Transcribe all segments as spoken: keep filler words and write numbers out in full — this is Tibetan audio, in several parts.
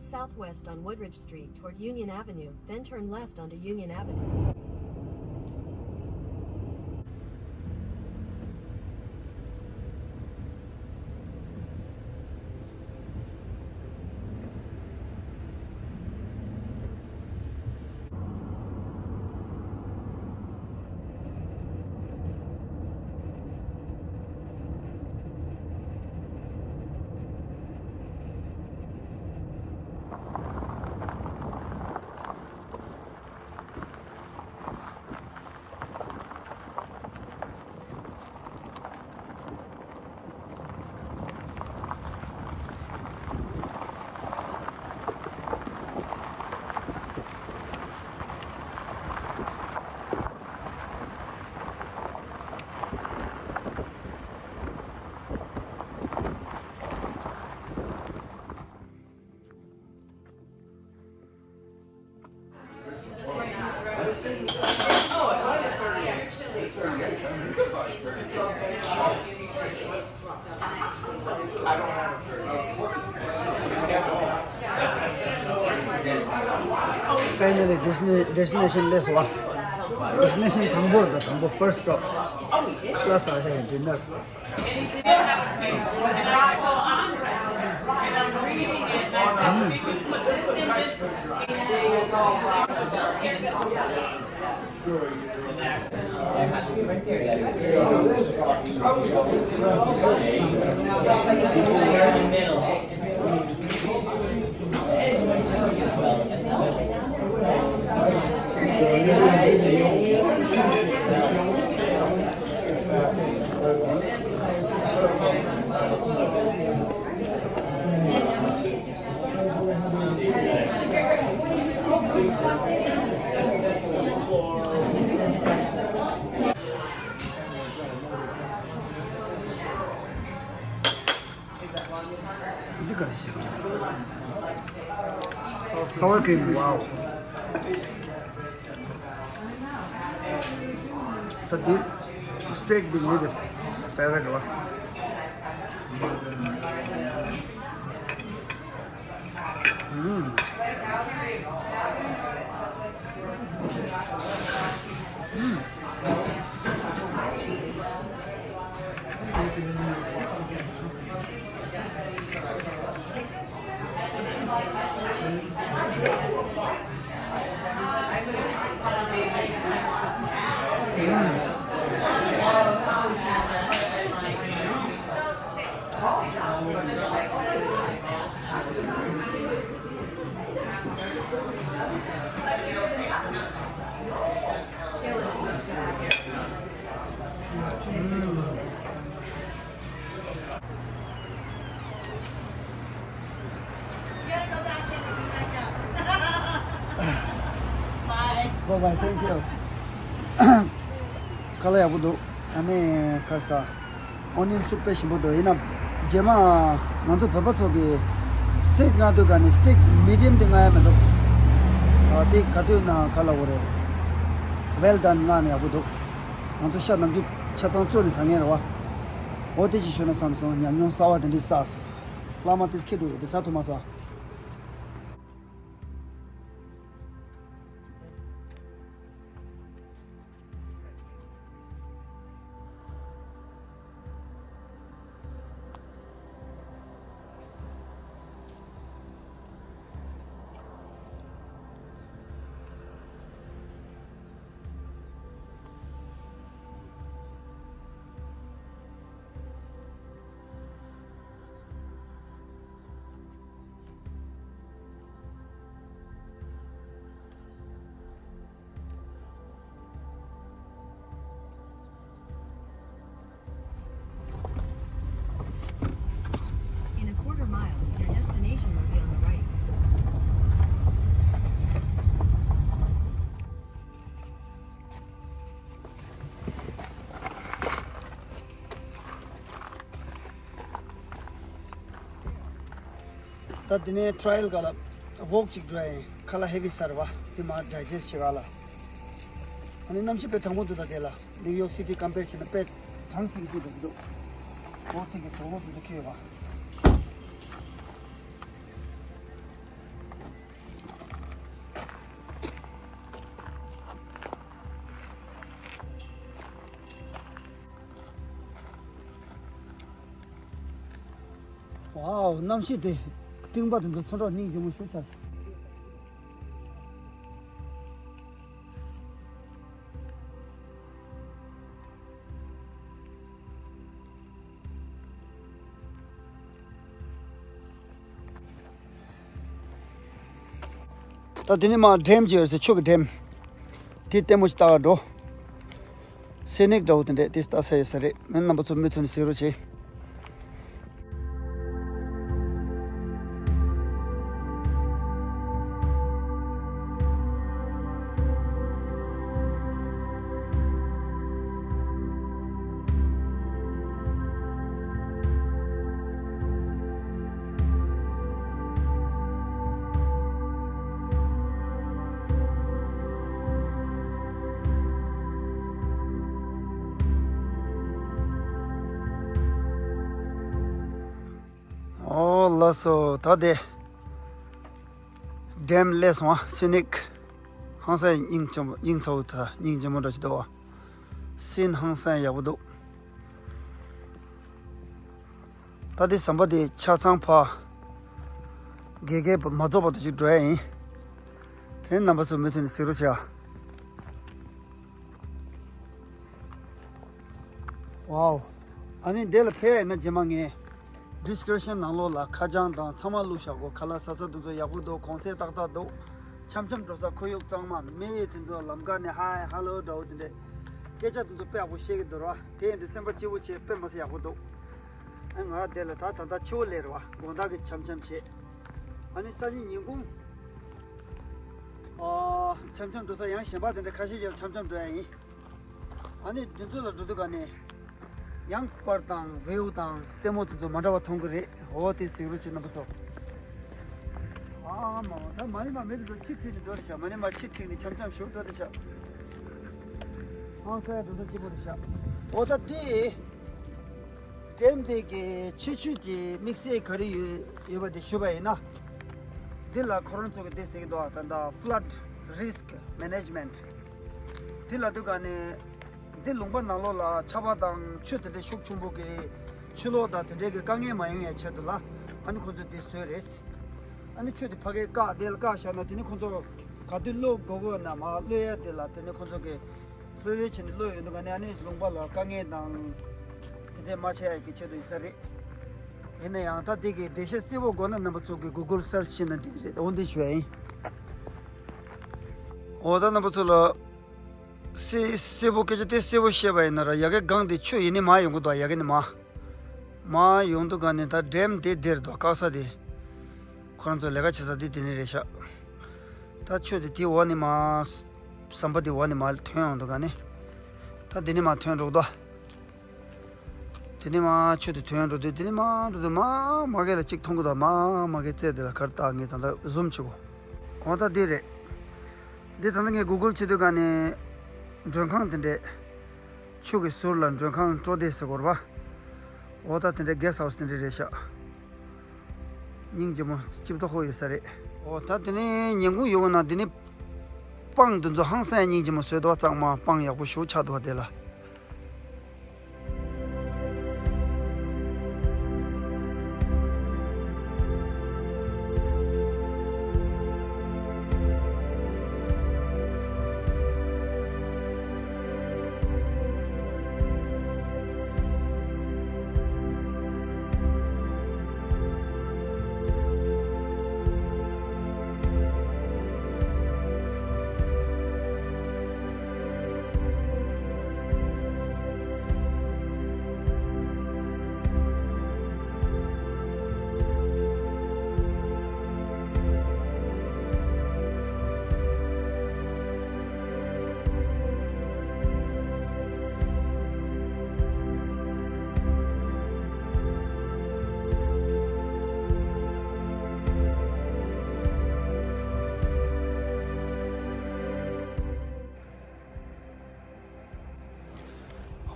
Southwest on Woodridge Street toward Union Avenue, then turn left onto Union Avenue. Finally, destiny- destination list one. Destination དང་པོ་དང་དང་པོ་first stop. Plus, I say dinner. འདི་ག་རེ་བྱེད། Sour cream, wow. ད་འདི་steak འདི་ངའི་favorite རེད་བ། ཨུམ། ཨུམ། Bye bye, thank you. ཁ་ལག་ཡག་པོ་འདུག་ཨ་ནི་ཁ་ས་ཨོ་ནི་ཡན་སུབ་དཔེ་ཞིམ་པོ་འདུག་ཡིན་ན་རྗེས་མ་ང་ཚོ་བོད་པ་ཚོ་གི་སི་ཊིག་མངགས་དུས་ག་ནས་སི་ཊིག་མི་ཌི་ཡམ་དེ་མངགས་ཡ་མི་འདུག་ཨ་དེ་ག་དུས་ན་ག་ལབ་དགོས་རེད། Well done མངགས་ནས་ཡག་པོ་འདུག་ང་ཚོ་ཤ་ནམ་རྒྱུན་ཆ་ཚང་བཙོས་ནས་ཟ་མཁན་རེད་བ། འོ་དེ་ཅིག་ཞུས་ན་བསམ་སོང་། ཉམས་མྱོང་གསར་བ་དེ་འདྲ་བསགས་སོང་། བླ་མ་དེ་ཁྱེད་འདུག་དེ་ཟ་ཐུབ་མ་སོང་། In a quarter mile, your destination will be on the right. ད་དེ་ནས་ཊ་ར་ཡལ་ག་ལ་ཝོག་ཅིག་འགྲོ་ཡིན། ཁ་ལག་ཧེ་བི་ཟ་རེད་བ། དེ་མར་ཌའི་ཇེ་སི་ཊི་བྱེད་ག་ལ། ཨ་ནི་གནམ་གཤིས་དཔེ་གྲང་མོ་འདུག་ད་དེ་ལ་ནིའུ་ཡོག་སི་ཊི་ཀམ་པེར་བྱས་ན་དཔེ་གྲང་སིང་སིང་འདུག་འདུག་ཝོག་ཐིག་གི་དོག་ལོ་འདུག་འདུག་ཁེལ་བ། ཝའོ། གནམ་གཤིས་དེ་སྤྲིན་པ་དེ་ཚོ་ཚོན་ཁྲ་སྙིང་རྗེ་མོ་ཞིག་ཆགས། ད་དེ་ནས་མར་ཌེམ་ཅིག་ཡོད་ཟེར། ཆུ་གི་ཌེམ། དེ་ལྟད་མོ་ཞིག་ལྟ་ག་འགྲོ། སི་ནིག་འདྲ་བོ་དེ་འདྲས་དེ་ལྟ་ས་ཡོད་ས་རེད། ཨ་ནི་རྣམ་པ་ཚོ་མུ་མཐུད་ནས་གཟིགས་རོགས་བྱེད། ཨོ་ལགས་སོ། ད་དེ་ཌེམ་སླེབས་སོང་ཨ། སི་ནིག། ཧང་སང་སྙིང་རྗེ་མོ། སྙིང་ཚ་བོ། ད་སྙིང་རྗེ་མོ་འདྲ་ཞིག་འདུག་ཨ། སིན་ཧང་སང་ཡག་པོ་འདུག། ད་དེ་ཟམ་པ་དེ་ཆ་ཚང་ཕར་དགེ་རྒན་མ་རྫོགས་བར་དུ་ཅིག་འགྲོ་ཡ་ཡིན། དེ་རྣམ་པ་ཚོ་མུ་མཐུད་ནས་གཟིགས་རོགས་བྱེད་ཨ། ཝའོ། ཨ་ནི་འདི་ལ་ཕེབས་ཡ་ཡིན་ན་རྗེས་མ་ངས་ཌི་སི་ཀི་རིབ་ཤན་ནང་ལོགས་ལ་ཁ་བྱང་དང་ཚང་མ་བླུགས་བཞག་གོ། ཁ་ལག་ཟ་ས་དེ་ཚོ་ཡག་པོ་འདུག། གོང་ཚད་ཏག་ཏག་འདུག། འཆམ་འཆམ་འགྲོ་ས་ཁོར་ཡུག་གཙང་མ། མི་དེ་ཚོ་ལམ་ཁ་ནས་ཧའི་ཧ་ལོ་འདྲ་བོ་དེ་འདྲས། སྐད་ཆ་དེ་ཚོ་དཔེ་ཡག་པོ་བཤད་ཀྱི་འདུག་ར། དེ་ཡིན་དུས་སེམས་པ་སྐྱིད་པོ་བྱས། དཔེ་མི་སྲིད་ཡག་པོ་འདུག། ཨ། ང་དེ་ལ་ད་ད་ལྟ་ཕྱི་པོ་སླེབས་རེད་བ། དགོང་དག་གི་འཆམ་འཆམ་བྱས། ཨ་ནི་སང་ཉིན་ཉིན་གུང་། ཨ། འཆམ་འཆམ་འགྲོ་ས་ཡང་གཞན་པ་དེ་འདྲ་ཁ་ཤས་ཤིག་ལ་འཆམ་འཆམ་འགྲོ་ཡ་ཡིན། ཨ་ནི་འདི་ཚོ་ལ་འགྲོ་དུས་ག་ནས་ཡང་པར་དང་ཝིའུ་དང་ལྟད་མོ་དེ་ཚོ་མ་འདྲ་བ་མཐོང་གི་རེད། འོ་དེ་གཟིགས་རོགས་བྱེད་རྣམ་པ་ཚོ། ཨ་མ་མ། ད་མ་ནི་མ་མི་དེ་ཚོ་ཁྱི་ཁྲིད་ནས་འགྲོ་རེད་ཤག། མ་ནི་མ་ཁྱི་ཁྲིད་ནས་འཆམ་འཆམ་ཞུགས་འགྲོ་རེད་ཤག། ཨང་ས་ཡ་འགྲོ་ས་སྐྱིད་པོ་རེད་ཤག། འོ་ད་དེ། ཌེམ་དེ་གི་ཆེ་ཤོས་ཀྱི་དམིགས་བསལ་ག་རེ་ཡོད་ཡོད་པ་དེ་ཞུས་པ་ཡིན་ན། འདི་ལ་ཁོ་རང་ཚོ་གི་དེ་ཟེར་གི་འདུག་ཨ། ད་ལྟ་Flood Risk Management འདི་ལ་དུས་ག་ནས་འདི་ལུང་པ་ནང་ལོགས་ལ་ཆར་པ་དང་ཆུ་དེ་འདྲའི་ཤུགས་ཆེན་པོ་གི་ཆུ་ལོག་དང་དེ་འདྲའི་གི་དཀའ་ངལ་མ་ཡོང་ཡའི་ཆེད་དུ་ལ་ཨ་ནི་ཁོ་ཚོས་དེ་བཟོས་རེད། ཨ་ནི་ཆུ་དེ་ཕ་གིར་བཀག་དེ་ལ་བཀག་བཞག་ན་དེ་ནི་ཁོ་ཚོ་ག་དུས་གློད་དགོས་དགོས་ན་མར་གློད་ཡ་དེ་ལ་དེ་ནི་ཁོ་ཚོ་གི་ལྷོད་ལྷོད་བྱས་ནས་གློད་ཡོང་དུས་ག་ནས་ཨ་ནི་ལུང་པ་ལ་དཀའ་ངལ་དང་དེ་འདྲས་མ་ཆགས་ཡ་གི་ཆེད་དུ་ཡིན་ས་རེད། ཡིན་ན་ཡང་ད་དེ་གི་འགྲེལ་བཤད་གསལ་པོ་དགོས་ན་རྣམ་པ་ཚོ་གི་Google search བྱས་ན་འགྲིག་གི་རེད། འོ་འདི་ཞུ་ཡ་ཡིན། འོ་ད་རྣམ་པ་ཚོ་ལ་གསལ་གསལ་པོ་སྐད་ཆ་དེ་གསལ་པོ་བཤད་པ་ཡིན་ན་ར། ཡ་གི་སྒང་དེ་ཆུ་ཡིན་ནི་མར་ཡོང་གི་འདུག། ཡ་གི་ནི་མར་མར་ཡོང་དུས་ག་ནས་ད་ཌེམ་དེ་དེར་འདུག། བཀག་ས་དེ། ཁོ་རང་ཚོ་ལས་ཀ་བྱེད་ས་དེ་དེ་ནས་རེད་ཤག། ད་ཆུ་དེ་དེ་འོག་ནས་མར། ཟམ་པ་དེ་འོག་ནས་མར་ཐོན་ཡོང་དུས་ག་ནས། ད་དེ་ནས་མར་ཐོན་འགྲོ་གི་འདུག། དེ་ནས་མར་ཆུ་དེ་ཐོན་འགྲོ་དུས་དེ་ནས་མར་འགྲོ་དུས་མར་མ་གི་ལ་གཅིག་མཐོང་གི་འདུག། མར་མ་གི་རྩེ་དེ་ལ་གར་བཏགས། ངས་ད་ལྟ་ཟུམ་བྱེད་གོ། འོ་ད་འདི་རེད། འདི་ད་ལྟ་ངས་Google བྱེད་དུས་ག་ནས་མགྲོན་ཁང་དེ་འདྲས། ཆུ་གི་ཟུར་ལ་མགྲོན་ཁང་སྤྲོ་སྡེ་ཟེར་གོ་རེད་པ། འོ་ད་དེ་འདྲས་གེ་སི་ཧའུ་སི་དེ་འདྲས་རེད་ཤག། སྙིང་རྗེ་མོ་སྐྱིད་པོ་ཧོ་ཡོད་ས་རེད། འོ་ད་དེ་ནས་ཉིན་གུང་ཡོང་ན་དེ་ནས་སྤང་དེ་ཚོ་ཧང་སང་སྙིང་རྗེ་མོ་བཟོས་འདུག། གཙང་མ་སྤང་ཡག་པོ་ཞིག་ཆགས་འདུག་པ་དེ་ལ།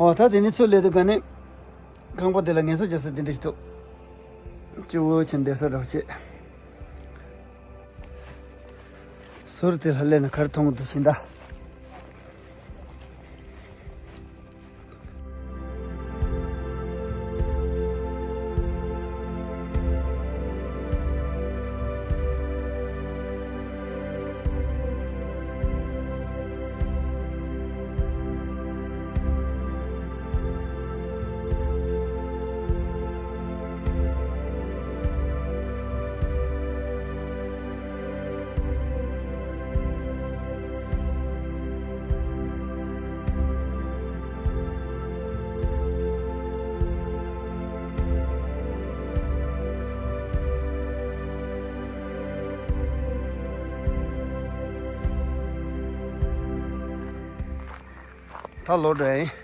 འོ་ད་དེ་ནས་ཚུར་སླེབས་དུས་ག་ནས་ཁང་པ་དེ་ལ་ངལ་གསོ་རྒྱག་ས་དེ་འདྲ་ཞིག་འདུག། སྐྱིད་པོ་བྱས་བསྡད་ས་འདྲ་བོ་བྱས། ཟུར་དེ་ལ་སླེབས་ན་ག་རེ་མཐོང་གི་འདུག་ཤེས་ད། ད་ལོག་འགྲོ་ཡིན།